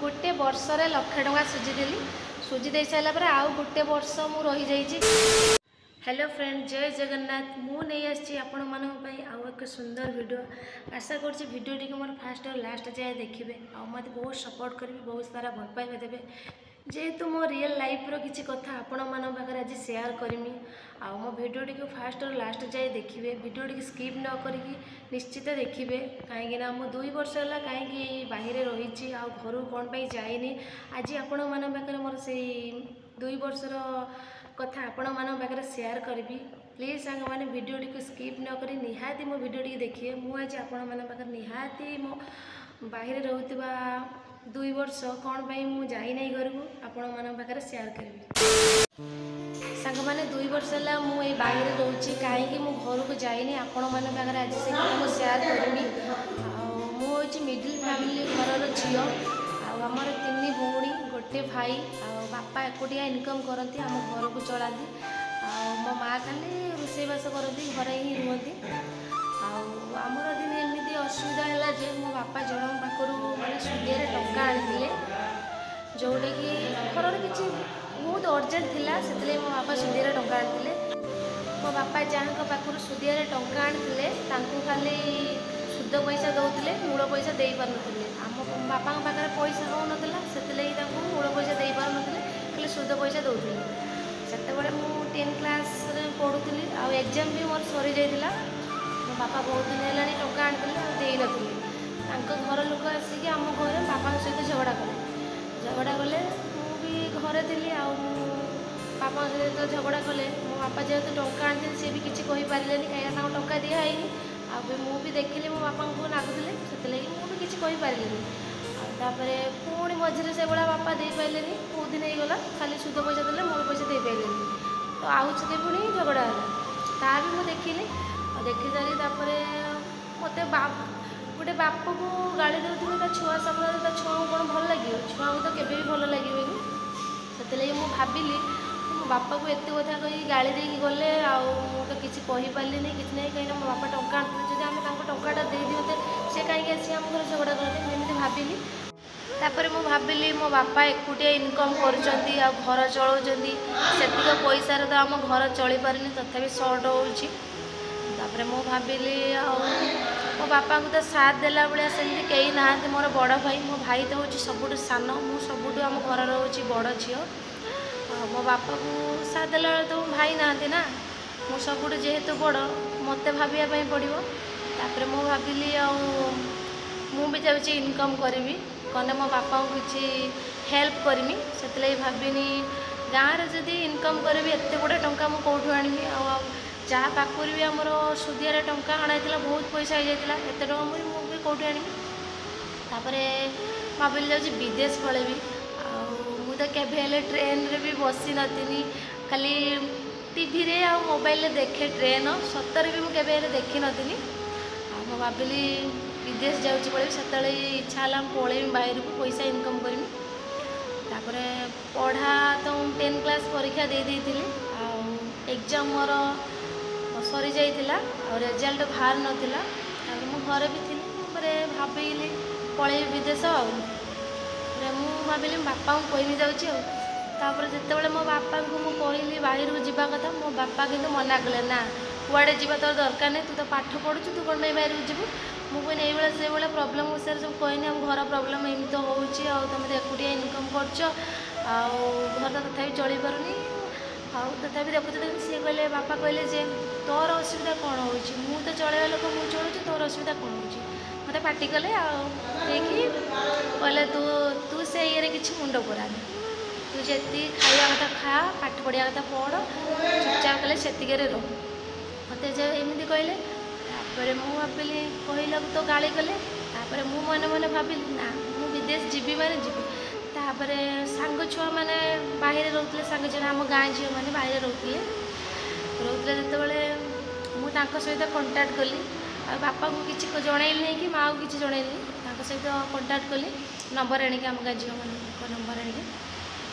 ଗୋଟେ ବର୍ଷରେ ଲକ୍ଷେ ଟଙ୍କା ସୁଝିଦେଲି। ସୁଝି ଦେଇ ସାରିଲା ପରେ ଆଉ ଗୋଟେ ବର୍ଷ ମୁଁ ରହିଯାଇଛି। ହ୍ୟାଲୋ ଫ୍ରେଣ୍ଡ, ଜୟ ଜଗନ୍ନାଥ। ମୁଁ ନେଇ ଆସିଛି ଆପଣମାନଙ୍କ ପାଇଁ ଆଉ ଏକ ସୁନ୍ଦର ଭିଡ଼ିଓ। ଆଶା କରୁଛି ଭିଡ଼ିଓଟିକୁ ମୋର ଫାଷ୍ଟ ଆଉ ଲାଷ୍ଟ ଯାଏ ଦେଖିବେ ଆଉ ମୋତେ ବହୁତ ସପୋର୍ଟ କରିବେ, ବହୁତ ସାରା ଭଲ ପାଇବା ଦେବେ। ଯେହେତୁ ମୋ ରିଅଲ୍ ଲାଇଫ୍ର କିଛି କଥା ଆପଣମାନଙ୍କ ପାଖରେ ଆଜି ସେୟାର କରିମି, ଆଉ ମୋ ଭିଡ଼ିଓଟିକୁ ଫାଷ୍ଟ ଆଉ ଲାଷ୍ଟ ଯାଏ ଦେଖିବେ, ଭିଡ଼ିଓଟିକୁ ସ୍କିପ୍ ନ କରିକି ନିଶ୍ଚିତ ଦେଖିବେ। କାହିଁକିନା ମୁଁ 2 ବର୍ଷ ହେଲା କାହିଁକି ବାହିରେ ରହିଛି ଆଉ ଘରକୁ କ'ଣ ପାଇଁ ଯାଇନି, ଆଜି ଆପଣମାନଙ୍କ ପାଖରେ ମୋର ସେଇ 2 ବର୍ଷର କଥା ଆପଣମାନଙ୍କ ପାଖରେ ସେୟାର କରିବି। ପ୍ଲିଜ୍ ସାଙ୍ଗମାନେ, ଭିଡ଼ିଓଟିକୁ ସ୍କିପ୍ ନ କରି ନିହାତି ମୋ ଭିଡ଼ିଓଟିକୁ ଦେଖିବେ। ମୁଁ ଆଜି ଆପଣମାନଙ୍କ ପାଖରେ ନିହାତି ମୋ ବାହିରେ ରହୁଥିବା 2 ବର୍ଷ କ'ଣ ପାଇଁ ମୁଁ ଯାଇନାହିଁ ଘରକୁ ଆପଣମାନଙ୍କ ପାଖରେ ସେୟାର କରିବି। ସାଙ୍ଗମାନେ, 2 ବର୍ଷ ହେଲା ମୁଁ ଏଇ ବାହିରେ ରହୁଛି, କାହିଁକି ମୁଁ ଘରକୁ ଯାଇନି ଆପଣମାନଙ୍କ ପାଖରେ ଆଜି ସେ କଥା ମୁଁ ସେୟାର କରିବି। ଆଉ ମୁଁ ହେଉଛି ମିଡ଼ିଲ୍ ଫ୍ୟାମିଲି ଘରର ଝିଅ, ଆଉ ଆମର 3 ଭଉଣୀ ଗୋଟେ ଭାଇ। ଆଉ ବାପା ଏକୁଟିଆ ଇନକମ୍ କରନ୍ତି, ଆମ ଘରକୁ ଚଳାନ୍ତି, ଆଉ ମୋ ମା' ଖାଲି ରୋଷେଇବାସ କରନ୍ତି, ଘରେ ହିଁ ରୁହନ୍ତି। ଆଉ ଆମର ଦିନେ ଏମିତି ଅସୁବିଧା ହେଲା ଯେ ମୋ ବାପା ଜଣଙ୍କ ପାଖରୁ ମାନେ ସୁଧିଆରେ ଟଙ୍କା ଆଣିଥିଲେ, ଯେଉଁଟାକି ଘରର କିଛି ବହୁତ ଅର୍ଜେଣ୍ଟ ଥିଲା, ସେଥିଲାଗି ମୋ ବାପା ସୁଧିଆରେ ଟଙ୍କା ଆଣିଥିଲେ। ମୋ ବାପା ଯାହାଙ୍କ ପାଖରୁ ସୁଧିଆରେ ଟଙ୍କା ଆଣିଥିଲେ ତାଙ୍କୁ ଖାଲି ସୁଧ ପଇସା ଦେଉଥିଲେ, ମୂଳ ପଇସା ଦେଇପାରୁନଥିଲେ। ଆମ ବାପାଙ୍କ ପାଖରେ ପଇସା ହେଉନଥିଲା, ସେଥିଲାଗି ତାଙ୍କୁ ମୂଳ ପଇସା ଦେଇପାରୁନଥିଲେ, ଖାଲି ସୁଧ ପଇସା ଦେଉଥିଲେ। ସେତେବେଳେ ମୁଁ 10 କ୍ଲାସ୍ରେ ପଢ଼ୁଥିଲି ଆଉ ଏକ୍ଜାମ୍ ବି ମୋର ସରିଯାଇଥିଲା। ମୋ ବାପା ବହୁତ ଦିନ ହେଲାଣି ଟଙ୍କା ଆଣିଥିଲେ ଆଉ ଦେଇନଥିଲେ। ତାଙ୍କ ଘର ଲୋକ ଆସିକି ଆମ ଘରେ ବାପାଙ୍କ ସହିତ ଝଗଡ଼ା କଲେ। ଝଗଡ଼ା କଲେ, ମୁଁ ବି ଘରେ ଥିଲି। ଆଉ ମୁଁ ବାପାଙ୍କ ସହିତ ଯେତେବେଳେ ଝଗଡ଼ା କଲେ, ମୋ ବାପା ଯେହେତୁ ଟଙ୍କା ଆଣିଥିଲେ ସିଏ ବି କିଛି କହିପାରିଲେନି, କାହିଁକିନା ତାଙ୍କୁ ଟଙ୍କା ଦିଆହେଇନି। ଆଉ ବି ମୁଁ ବି ଦେଖିଲି ମୋ ବାପାଙ୍କୁ ନାଗୁଥିଲେ, ସେଥିଲାଗି ମୁଁ ବି କିଛି କହିପାରିଲିନି। ଆଉ ତାପରେ ପୁଣି ମଝିରେ ସେଭଳିଆ ବାପା ଦେଇପାରିଲେନି, ବହୁତ ଦିନ ହେଇଗଲା, ଖାଲି ସୁଧ ପଇସା ଦେଲେ, ମୂଳ ପଇସା ଦେଇପାରିଲେନି। ତ ଆଉ ସେଠି ପୁଣି ଝଗଡ଼ା ହେଲା, ତା ବି ମୁଁ ଦେଖିଲି। ଆଉ ଦେଖି ସାରି ତାପରେ ମୋତେ ଗୋଟେ ବାପକୁ ଗାଳି ଦେଉଥିବେ ତା ଛୁଆ ସାମ୍ନାରେ, ତା ଛୁଆଙ୍କୁ କ'ଣ ଭଲ ଲାଗିବ? ଛୁଆଙ୍କୁ ତ କେବେ ବି ଭଲ ଲାଗିବନି। ସେଥିଲାଗି ମୁଁ ଭାବିଲି ମୋ ବାପାକୁ ଏତେ କଥା କହିକି ଗାଳି ଦେଇକି ଗଲେ, ଆଉ ମୁଁ ତ କିଛି କହିପାରିଲିନି, କିଛି ନାହିଁ, କାହିଁକିନା ମୋ ବାପା ଟଙ୍କା ଆଣିଥିଲେ, ଯଦି ଆମେ ତାଙ୍କ ଟଙ୍କାଟା ଦେଇଦିଅନ୍ତେ ସେ କାହିଁକି ଆସି ଆମ ଘରେ ଝଗଡ଼ା କରନ୍ତି, ମୁଁ ଏମିତି ଭାବିଲି। ତାପରେ ମୁଁ ଭାବିଲି ମୋ ବାପା ଏକୁଟିଆ ଇନକମ୍ କରୁଛନ୍ତି ଆଉ ଘର ଚଳାଉଛନ୍ତି, ସେତିକ ପଇସାରେ ତ ଆମ ଘର ଚଳିପାରୁନି, ତଥାପି ସର୍ଟ ହେଉଛି। ତାପରେ ମୁଁ ଭାବିଲି ଆଉ ମୋ ବାପାଙ୍କୁ ତ ସାଥ ଦେଲା ଭଳିଆ ସେମିତି କେହି ନାହାନ୍ତି। ମୋର ବଡ଼ ଭାଇ, ମୋ ଭାଇ ତ ହେଉଛି ସବୁଠୁ ସାନ, ମୁଁ ସବୁଠୁ ଆମ ଘରର ହେଉଛି ବଡ଼ ଝିଅ। ଆଉ ମୋ ବାପାକୁ ସାଥ ଦେଲା ବେଳେ ତ ମୋ ଭାଇ ନାହାନ୍ତି ନା, ମୁଁ ସବୁଠୁ ଯେହେତୁ ବଡ଼ ମୋତେ ଭାବିବା ପାଇଁ ପଡ଼ିବ। ତାପରେ ମୁଁ ଭାବିଲି ଆଉ ମୁଁ ବି ଯାଉଛି ଇନକମ୍ କରିବି, କଲେ ମୋ ବାପାଙ୍କୁ କିଛି ହେଲ୍ପ କରିମି। ସେଥିଲାଗି ଭାବିନି ଗାଁରେ ଯଦି ଇନକମ୍ କରିବି ଏତେ ଗୁଡ଼େ ଟଙ୍କା ମୁଁ କେଉଁଠୁ ଆଣିବି? ଆଉ ଆଉ ଯାହା ପାଖରୁ ବି ଆମର ସୁଧିଆରେ ଟଙ୍କା ଅଣାହେଇଥିଲା ବହୁତ ପଇସା ହେଇଯାଇଥିଲା, ଏତେ ଟଙ୍କା ମୁଁ ବି କେଉଁଠୁ ଆଣିବି? ତାପରେ ଭାବିଲି ଯାଉଛି ବିଦେଶ ପଳେଇବି। ଆଉ ମୁଁ ତ କେବେ ହେଲେ ଟ୍ରେନ୍ରେ ବି ବସିନଥିଲି, ଖାଲି ଟିଭିରେ ଆଉ ମୋବାଇଲରେ ଦେଖେ ଟ୍ରେନ୍, ସତରେ ବି ମୁଁ କେବେ ହେଲେ ଦେଖିନଥିଲି। ଆଉ ମୁଁ ଭାବିଲି ବିଦେଶ ଯାଉଛି ପଳେଇବି। ସେତେବେଳେ ଇଚ୍ଛା ହେଲା ମୁଁ ପଳେଇବି ବାହାରକୁ, ପଇସା ଇନକମ୍ କରିବି। ତାପରେ ପଢ଼ା ତ ମୁଁ 10 କ୍ଲାସ୍ ପରୀକ୍ଷା ଦେଇ ଦେଇଥିଲି, ଆଉ ଏକ୍ଜାମ୍ ମୋର ସରିଯାଇଥିଲା, ଆଉ ରେଜଲ୍ଟ ବାହାରି ନଥିଲା। ତାପରେ ମୁଁ ଘରେ ବି ଥିଲି, ତାପରେ ଭାବିଲି ପଳେଇବି ବିଦେଶ। ଆଉ ତାପରେ ମୁଁ ଭାବିଲି ବାପାଙ୍କୁ କହିବି ଯାଉଛି। ଆଉ ତାପରେ ଯେତେବେଳେ ମୋ ବାପାଙ୍କୁ ମୁଁ କହିଲି ବାହାରକୁ ଯିବା କଥା, ମୋ ବାପା କିନ୍ତୁ ମନା କଲେ, ନା କୁଆଡ଼େ ଯିବା ତୋର ଦରକାର ନାହିଁ, ତୁ ତ ପାଠ ପଢ଼ୁଛୁ, ତୁ କ'ଣ ପାଇଁ ବାହାରକୁ ଯିବୁ? ମୁଁ କହିଲି ଏଇଭଳିଆ ସେଇଭଳିଆ ପ୍ରୋବ୍ଲେମ୍ ବିଷୟରେ ସବୁ କହିନି, ଆମ ଘର ପ୍ରୋବ୍ଲେମ୍ ଏମିତି ହେଉଛି, ଆଉ ତୁମେ ତ ଏକୁଟିଆ ଇନକମ୍ କରୁଛ, ଆଉ ଘର ତ ତଥାପି ଚଳିପାରୁନି, ଆଉ ତଥାପି ଦେଖୁଛ। ସିଏ କହିଲେ, ବାପା କହିଲେ ଯେ ତୋର ଅସୁବିଧା କ'ଣ ହେଉଛି? ମୁଁ ତ ଚଳେଇବା ଲୋକ, ମୁଁ ଚଳୁଛି, ତୋର ଅସୁବିଧା କ'ଣ ହେଉଛି? ମୋତେ ପାଟି କଲେ ଆଉ ଦେଇକି କହିଲେ ତୁ ତୁ ସେ ଇଏରେ କିଛି ମୁଣ୍ଡ ପୁରାନି, ତୁ ଯେତିକି ଖାଇବା କଥା ଖା, ପାଠ ପଢ଼ିବା କଥା ପଢ଼, ଚୁପଚାପ କଲେ ସେତିକିରେ ରହ। ମୋତେ ଯେ ଏମିତି କହିଲେ। ତାପରେ ମୁଁ ଭାବିଲି, କହିଲାକୁ ତ ଗାଳି କଲେ, ତାପରେ ମୁଁ ମନେ ମନେ ଭାବିଲି ନା ମୁଁ ବିଦେଶ ଯିବି ମାନେ ଯିବି। ତାପରେ ସାଙ୍ଗ ଛୁଆମାନେ ବାହିରେ ରହୁଥିଲେ, ସାଙ୍ଗ ଝିଅ ଆମ ଗାଁ ଝିଅମାନେ ବାହିରେ ରହୁଥିଲେ। ଯେତେବେଳେ ମୁଁ ତାଙ୍କ ସହିତ କଣ୍ଟାକ୍ଟ କଲି, ଆଉ ବାପାଙ୍କୁ କିଛି ଜଣେଇଲିନି କି ମାଆକୁ କିଛି ଜଣେଇଲିନି, ତାଙ୍କ ସହିତ କଣ୍ଟାକ୍ଟ କଲି, ନମ୍ବର ଆଣିକି, ଆମ ଗାଁ ଝିଅମାନଙ୍କ ନମ୍ବର ଆଣିକି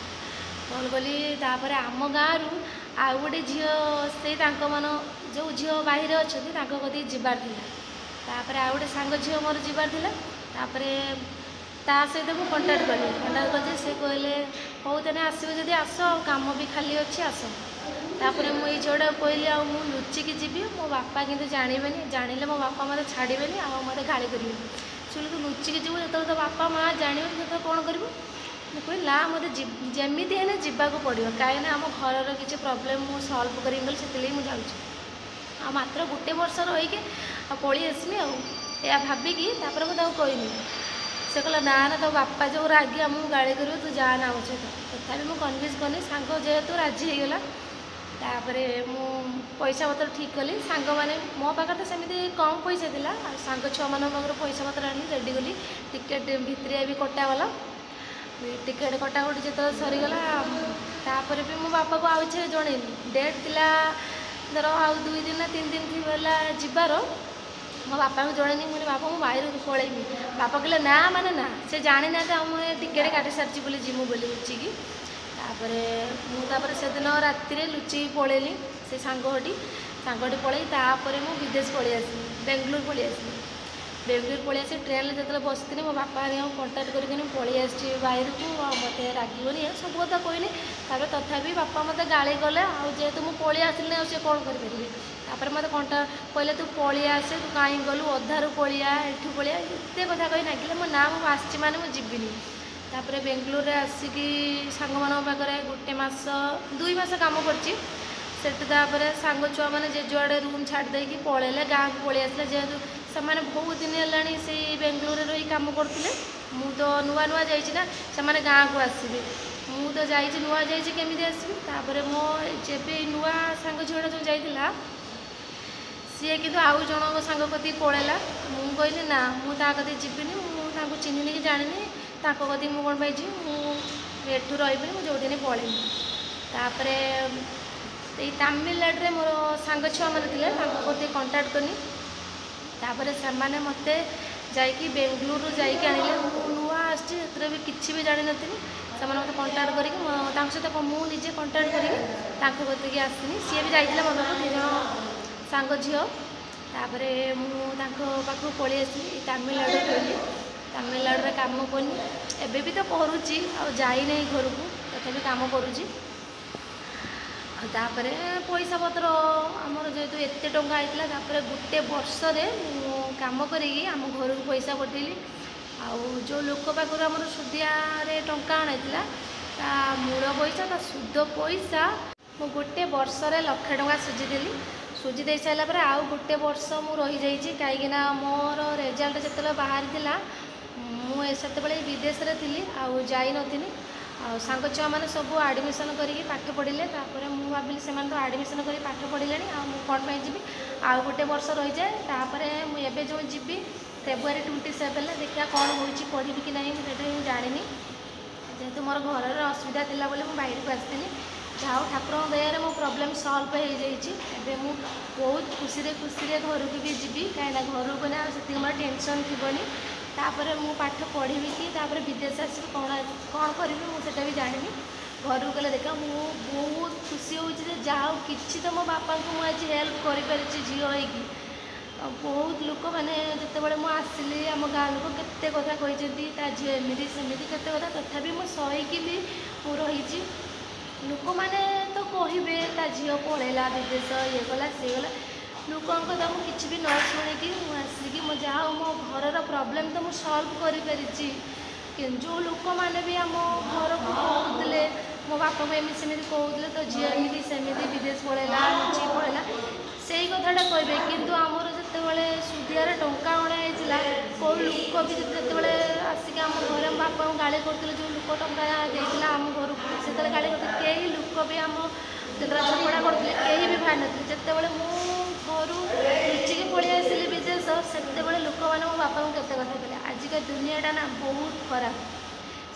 କଲ୍ କଲି। ତାପରେ ଆମ ଗାଁରୁ ଆଉ ଗୋଟେ ଝିଅ ସେଇ ତାଙ୍କ ମାନ ଯେଉଁ ଝିଅ ବାହିରେ ଅଛନ୍ତି ତାଙ୍କ କତିକି ଯିବାର ଥିଲା। ତାପରେ ଆଉ ଗୋଟେ ସାଙ୍ଗ ଝିଅ ମୋର ଯିବାର ଥିଲା। ତାପରେ ତା ସହିତ ମୁଁ କଣ୍ଟାକ୍ଟ କଲି। କଣ୍ଟାକ୍ଟ କଲି, ସେ କହିଲେ, ହଉ ତାହେଲେ ଆସିବ ଯଦି ଆସ, ଆଉ କାମ ବି ଖାଲି ଅଛି, ଆସ। ତାପରେ ମୁଁ ଏଇ ଝିଅଟାକୁ କହିଲି, ଆଉ ମୁଁ ଲୁଚିକି ଯିବି, ମୋ ବାପା କିନ୍ତୁ ଜାଣିବେନି, ଜାଣିଲେ ମୋ ବାପା ମୋତେ ଛାଡ଼ିବେନି ଆଉ ମୋତେ ଗାଳି କରିବେ। ସେ କହିଲେ, ତୁ ଲୁଚିକି ଯିବୁ, ଯେତେବେଳେ ତୋ ବାପା ମା ଜାଣିବେ ସେତେବେଳେ କ'ଣ କରିବୁ? ମୁଁ କହିଲି, ନା, ମୋତେ ଯେମିତି ହେଲେ ଯିବାକୁ ପଡ଼ିବ, କାହିଁକିନା ଆମ ଘରର କିଛି ପ୍ରୋବ୍ଲେମ୍ ମୁଁ ସଲ୍ଭ କରିବି ବୋଲି ସେଥିଲାଗି ମୁଁ ଯାଉଛି, ଆଉ ମାତ୍ର ଗୋଟେ ବର୍ଷ ରହିକି ଆଉ ପଳେଇ ଆସିବି। ଆଉ ଏହା ଭାବିକି ତାପରେ ମୁଁ ତାକୁ କହିଲି। ସେ କହିଲା, ନା ନା, ତୋ ବାପା ଯେଉଁ ରାଗି ଆମକୁ ଗାଳି କରିବ, ତୁ ଯା ନା ଆମ ସହିତ। ତଥାପି ମୁଁ କନଭିନ୍ସ କଲି, ସାଙ୍ଗ ଯେହେତୁ ରାଜି ହେଇଗଲା। ତାପରେ ମୁଁ ପଇସା ପତ୍ର ଠିକ୍ କଲି। ସାଙ୍ଗମାନେ, ମୋ ପାଖରେ ତ ସେମିତି କମ୍ ପଇସା ଥିଲା, ଆଉ ସାଙ୍ଗ ଛୁଆମାନଙ୍କ ପାଖରୁ ପଇସା ପତ୍ର ଆଣିକି ରେଡ଼ି କଲି। ଟିକେଟ୍ ଭିତରିଆ ବି କଟାଗଲା। ଟିକେଟ୍ କଟାକଟି ଯେତେବେଳେ ସରିଗଲା, ତାପରେ ବି ମୋ ବାପାକୁ ଆଉ କିଛି ଜଣେଇନି। ଡେଟ୍ ଥିଲା ଧର ଆଉ 2 ଦିନ ନା 3 ଦିନ ଥିଲା ଯିବାର, ମୋ ବାପାଙ୍କୁ ଜଣେଇନି। ମୁଁ କହିଲି, ବାପା, ମୁଁ ବାହାରକୁ ପଳେଇବି। ବାପା କହିଲେ, ନା ମାନେ ନା। ସେ ଜାଣିନାହାନ୍ତି ଆଉ ମୁଁ ଟିକେଟ୍ କାଟି ସାରିଛି ବୋଲି, ଯିମୁ ବୋଲି ଲୁଚିକି। ତାପରେ ମୁଁ ତାପରେ ସେଦିନ ରାତିରେ ଲୁଚିକି ପଳେଇଲି ସେ ସାଙ୍ଗଟି ସାଙ୍ଗଟି ପଳେଇ ତାପରେ ମୁଁ ବିଦେଶ ପଳେଇ ଆସିଲି, ବେଙ୍ଗଲୋର ପଳେଇ ଆସିଲି। ବେଙ୍ଗଲୋର ପଳେଇ ଆସି ଟ୍ରେନ୍ରେ ଯେତେବେଳେ ବସିଥିଲି, ମୋ ବାପା ହେରିକାଙ୍କୁ କଣ୍ଟାକ୍ଟ କରିକି ମୁଁ ପଳେଇ ଆସିଛି ବାହାରକୁ, ଆଉ ମୋତେ ରାଗିବନି, ଏ ସବୁ କଥା କହିଲି। ତାପରେ ତଥାପି ବାପା ମୋତେ ଗାଳି କଲେ, ଆଉ ଯେହେତୁ ମୁଁ ପଳେଇ ଆସିଲିନି, ଆଉ ସେ କ'ଣ କରିପାରିବେ? ତାପରେ ମୋତେ କଣ୍ଟା କହିଲେ, ତୁ ପଳେଇ ଆସେ, ତୁ କାହିଁକି ଗଲୁ, ଅଧାରୁ ପଳେଇଆ, ଏଠୁ ପଳେଇଆ, ଏତେ କଥା କହି ନାଗିଲେ। ମୋ ନା, ମୁଁ ଆସିଛି ମାନେ ମୁଁ ଯିବିନି। ତାପରେ ବେଙ୍ଗଲୋରରେ ଆସିକି ସାଙ୍ଗମାନଙ୍କ ପାଖରେ ଗୋଟେ ମାସ 2 ମାସ କାମ କରିଛି ସେଠି। ତାପରେ ସାଙ୍ଗ ଛୁଆମାନେ ଯେ ଯୁଆଡ଼େ ରୁମ୍ ଛାଡ଼ି ଦେଇକି ପଳେଇଲେ, ଗାଁକୁ ପଳେଇ ଆସିଲେ। ଯେହେତୁ ସେମାନେ ବହୁତ ଦିନ ହେଲାଣି ସେଇ ବେଙ୍ଗଲୋରରେ ରହି କାମ କରୁଥିଲେ, ମୁଁ ତ ନୂଆ ନୂଆ ଯାଇଛି ନା, ସେମାନେ ଗାଁକୁ ଆସିବେ, ମୁଁ ତ ଯାଇଛି, ନୂଆ ଯାଇଛି, କେମିତି ଆସିବି? ତାପରେ ମୋ ଯେବେ ନୂଆ ସାଙ୍ଗ ଝିଅଟା ଯେଉଁ ଯାଇଥିଲା, ସିଏ କିନ୍ତୁ ଆଉ ଜଣଙ୍କ ସାଙ୍ଗ କତିକି ପଳେଇଲା। ମୁଁ କହିଲି, ନା, ମୁଁ ତା କତିକି ଯିବିନି, ମୁଁ ତାଙ୍କୁ ଚିହ୍ନିନି କି ଜାଣିନି, ତାଙ୍କ କତିକି ମୁଁ କ'ଣ ପାଇଁ ଯିବି? ମୁଁ ଏଠୁ ରହିବିନି, ମୁଁ ଯେଉଁଠି ହେଲେ ପଳେଇବି। ତାପରେ ଏଇ ତାମିଲନାଡ଼ୁରେ ମୋର ସାଙ୍ଗ ଛୁଆମାନେ ଥିଲେ, ତାଙ୍କ କତିକି କଣ୍ଟାକ୍ଟ କଲି। ତାପରେ ସେମାନେ ମୋତେ ଯାଇକି ବେଙ୍ଗଲୋରରୁ ଯାଇକି ଆଣିଲେ। ମୁଁ ନୂଆ ଆସିଛି, ସେଥିରେ ବି କିଛି ବି ଜାଣିନଥିଲି। ସେମାନେ ମୋତେ କଣ୍ଟାକ୍ଟ କରିକି, ତାଙ୍କ ସହିତ ମୁଁ ନିଜେ କଣ୍ଟାକ୍ଟ କରିକି ତାଙ୍କ କତିକି ଆସିନି। ସିଏ ବି ଯାଇଥିଲେ ମୋ ପାଖକୁ, ଦୁଇ ଜଣ ସାଙ୍ଗ ଝିଅ। ତାପରେ ମୁଁ ତାଙ୍କ ପାଖକୁ ପଳେଇ ଆସିଲି, ତାମିଲନାଡ଼ୁ ରହିଲି, ତାମିଲନାଡ଼ୁରେ କାମ କଲି। ଏବେ ବି ତ କରୁଛି, ଆଉ ଯାଇନାହିଁ ଘରକୁ, ତଥାପି କାମ କରୁଛି। ଆଉ ତାପରେ ପଇସା ପତ୍ର ଆମର ଯେହେତୁ ଏତେ ଟଙ୍କା ହେଇଥିଲା, ତାପରେ ଗୋଟେ ବର୍ଷରେ ମୁଁ କାମ କରିକି ଆମ ଘରକୁ ପଇସା ପଠେଇଲି। ଆଉ ଯେଉଁ ଲୋକ ପାଖରୁ ଆମର ସୁଧିଆରେ ଟଙ୍କା ଅଣାଇଥିଲା, ତା ମୂଳ ପଇସା, ତା ସୁଧ ପଇସା ମୁଁ ଗୋଟେ ବର୍ଷରେ ଲକ୍ଷେ ଟଙ୍କା ସୁଝିଦେଲି। ସୁଝି ଦେଇ ସାରିଲା ପରେ ଆଉ ଗୋଟେ ବର୍ଷ ମୁଁ ରହିଯାଇଛି, କାହିଁକିନା ମୋର ରେଜଲ୍ଟ ଯେତେବେଳେ ବାହାରିଥିଲା, ମୁଁ ସେତେବେଳେ ବିଦେଶରେ ଥିଲି ଆଉ ଯାଇନଥିଲି। ଆଉ ସାଙ୍ଗ ଛୁଆମାନେ ସବୁ ଆଡ଼ମିସନ୍ କରିକି ପାଠ ପଢ଼ିଲେ। ତାପରେ ମୁଁ ଭାବିଲି, ସେମାନେ ତ ଆଡ଼ମିସନ୍ କରି ପାଠ ପଢ଼ିଲେଣି, ଆଉ ମୁଁ କ'ଣ ପାଇଁ ଯିବି? ଆଉ ଗୋଟେ ବର୍ଷ ରହିଯାଏ। ତାପରେ ମୁଁ ଏବେ ଯେଉଁ ଯିବି ଫେବୃଆରୀ 27ରେ, ଦେଖିବା କ'ଣ ହେଉଛି, ପଢ଼ିବି କି ନାହିଁ ମୁଁ ସେଇଟା ମୁଁ ଜାଣିନି। ଯେହେତୁ ମୋର ଘରର ଅସୁବିଧା ଥିଲା ବୋଲି ମୁଁ ବାହାରକୁ ଆସିଥିଲି। ଯାହା ହଉ, ଠାକୁରଙ୍କ ଦୟାରେ ମୋ ପ୍ରୋବ୍ଲେମ୍ ସଲ୍ଭ ହେଇଯାଇଛି। ଏବେ ମୁଁ ବହୁତ ଖୁସିରେ ଖୁସିରେ ଘରକୁ ବି ଯିବି, କାହିଁକିନା ଘରକୁ ଗଲେ ଆଉ ସେତିକି ମୋର ଟେନସନ୍ ଥିବନି। ତାପରେ ମୁଁ ପାଠ ପଢ଼ିବି କି ତାପରେ ବିଦେଶ ଆସିବି, କ'ଣ କ'ଣ କରିବି ମୁଁ ସେଇଟା ବି ଜାଣିନି, ଘରକୁ ଗଲେ ଦେଖିବା। ମୁଁ ବହୁତ ଖୁସି ହେଉଛି ଯେ ଯାହା ହଉ, କିଛି ତ ମୋ ବାପାଙ୍କୁ ମୁଁ ଆଜି ହେଲ୍ପ କରିପାରିଛି ଝିଅ ହେଇକି। ଆଉ ବହୁତ ଲୋକମାନେ, ଯେତେବେଳେ ମୁଁ ଆସିଲି, ଆମ ଗାଁ ଲୋକ କେତେ କଥା କହିଛନ୍ତି, ତା ଝିଅ ଏମିତି ସେମିତି କେତେ କଥା, ତଥାପି ମୁଁ ସହିକି ବି ମୁଁ ରହିଛି। ଲୋକମାନେ ତ କହିବେ, ତା ଝିଅ ପଳେଇଲା ବିଦେଶ, ଇଏ କଲା, ସିଏ କଲା। ଲୋକଙ୍କ କଥା ମୁଁ କିଛି ବି ନ ଶୁଣିକି ମୁଁ ଆସିକି ମୋ ଯାହା ହଉ, ମୋ ଘରର ପ୍ରୋବ୍ଲେମ୍ ତ ମୁଁ ସଲ୍ଭ କରିପାରିଛି। କିନ୍ତୁ ଯେଉଁ ଲୋକମାନେ ବି ଆମ ଘରକୁ କହୁଥିଲେ, ମୋ ବାପାଙ୍କୁ ଏମିତି ସେମିତି କହୁଥିଲେ, ତୋ ଝିଅ ଏମିତି ସେମିତି ବିଦେଶ ପଳେଇଲା, ଲୁଚିକି ପଳେଇଲା, ସେଇ କଥାଟା କହିବେ। କିନ୍ତୁ ଆମର ଯେତେବେଳେ ସୁଧିଆରେ ଟଙ୍କା ଅଣା ହେଇଥିଲା, କେଉଁ ଲୋକ ବି ଯେତେବେଳେ ଆସିକି ଆମ ଘରେ ମୋ ବାପାଙ୍କୁ ଗାଳି କରୁଥିଲେ, ଯେଉଁ ଲୋକ ଟଙ୍କା ଦେଇଥିଲା ଆମ ଘରକୁ ସେତେବେଳେ ଗାଳି କରୁଥିଲେ, କେହି ଲୋକ ବି ଆମ ଯେତେବେଳେ ଝଗଡ଼ା କରୁଥିଲେ, କେହି ବି ବାହାରି ନଥିଲେ। ଯେତେବେଳେ ମୁଁ ଘରୁ ଲୁଚିକି ପଳେଇ ଆସିଲି ବିଦେଶ, ସେତେବେଳେ ଲୋକମାନେ ମୋ ବାପାଙ୍କୁ କେତେ କଥା କହିଲେ। ଆଜିକା ଦୁନିଆଟା ନା ବହୁତ ଖରାପ,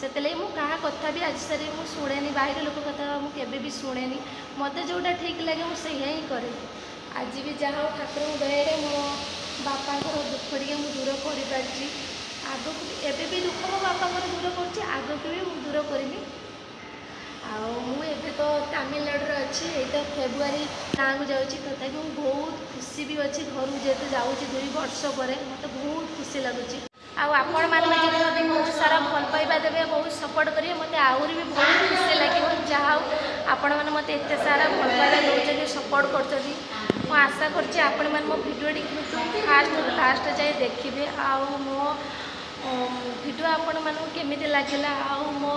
ସେଥିଲାଗି ମୁଁ କାହା କଥା ବି ଆଜି ସାରି ମୁଁ ଶୁଣେନି। ବାହିର ଲୋକ କଥା ମୁଁ କେବେ ବି ଶୁଣେନି। ମୋତେ ଯେଉଁଟା ଠିକ୍ ଲାଗେ, ମୁଁ ସେଇଆ ହିଁ କରେ। ଆଜି ବି ଯାହା ହଉ, ଠାକୁରଙ୍କ ଦୟାରେ ମୋ ବାପାଙ୍କର ଦୁଃଖ ଟିକେ ମୁଁ ଦୂର କରିପାରିଛି। ଆଗକୁ ଏବେ ବି ଦୁଃଖ ମୋ ବାପାଙ୍କର ଦୂର କରୁଛି, ଆଗକୁ ବି ମୁଁ ଦୂର କରିବି। ଆଉ ମୁଁ ଏବେ ତ ତାମିଲନାଡ଼ୁରେ ଅଛି, ଏଇ ତ ଫେବୃଆରୀ ଗାଁକୁ ଯାଉଛି। ତଥାପି ମୁଁ ବହୁତ ଖୁସି ବି ଅଛି, ଘରକୁ ଯେହେତୁ ଯାଉଛି 2 ବର୍ଷ ପରେ, ମୋତେ ବହୁତ ଖୁସି ଲାଗୁଛି। ଆଉ ଆପଣମାନେ ବି ଯଦି ମୋତେ ବହୁତ ସାରା ଭଲ ପାଇବା ଦେବେ, ବହୁତ ସପୋର୍ଟ କରିବେ, ମୋତେ ଆହୁରି ବି ବହୁତ ଖୁସି ଲାଗିବ। ଯାହା ହଉ, ଆପଣମାନେ ମୋତେ ଏତେ ସାରା ଭଲ ପାଇବା ଦେଉଛନ୍ତି, ସପୋର୍ଟ କରୁଛନ୍ତି। ମୁଁ ଆଶା କରୁଛି ଆପଣମାନେ ମୋ ଭିଡ଼ିଓଟିକୁ ଫାଷ୍ଟରୁ ଲାଷ୍ଟ ଯାଏ ଦେଖିବେ। ଆଉ ମୋ ଭିଡ଼ିଓ ଆପଣମାନଙ୍କୁ କେମିତି ଲାଗିଲା ଆଉ ମୋ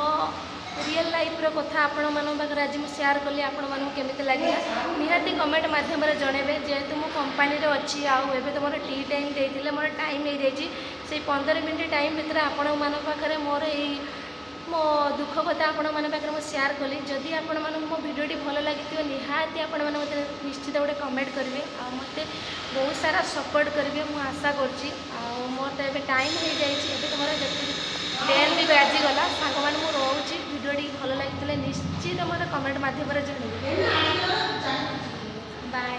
ରିଅଲ୍ ଲାଇଫ୍ର କଥା ଆପଣମାନଙ୍କ ପାଖରେ ଆଜି ମୁଁ ସେୟାର କଲି, ଆପଣମାନଙ୍କୁ କେମିତି ଲାଗିଲା, ନିହାତି କମେଣ୍ଟ ମାଧ୍ୟମରେ ଜଣାଇବେ। ଯେହେତୁ ମୁଁ କମ୍ପାନୀରେ ଅଛି ଆଉ ଏବେ ତ ମୋର ଟି ଟାଇମ୍ ଦେଇଥିଲେ, ମୋର ଟାଇମ୍ ହେଇଯାଇଛି। ସେଇ 15 ମିନିଟ୍ ଟାଇମ୍ ଭିତରେ ଆପଣମାନଙ୍କ ପାଖରେ ମୋର ଏଇ ମୋ ଦୁଃଖ କଥା ଆପଣମାନଙ୍କ ପାଖରେ ମୁଁ ସେୟାର କଲି। ଯଦି ଆପଣମାନଙ୍କୁ ମୋ ଭିଡ଼ିଓଟି ଭଲ ଲାଗିଥିବ, ନିହାତି ଆପଣମାନେ ମୋତେ ନିଶ୍ଚିତ ଗୋଟେ କମେଣ୍ଟ କରିବେ ଆଉ ମୋତେ ବହୁତ ସାରା ସପୋର୍ଟ କରିବେ, ମୁଁ ଆଶା କରୁଛି। ଆଉ ମୋର ତ ଏବେ ଟାଇମ୍ ହେଇଯାଇଛି, ଏବେ ତ ମୋର ଯେତିକି ବେଲ୍ ବି ବାଜିଗଲା। ସାଙ୍ଗମାନେ, ମୁଁ ରହୁଛି। ଭିଡ଼ିଓଟି ଭଲ ଲାଗିଥିଲେ ନିଶ୍ଚିତ ମୋତେ କମେଣ୍ଟ ମାଧ୍ୟମରେ ଜଣାଇବେ। ବାଏ।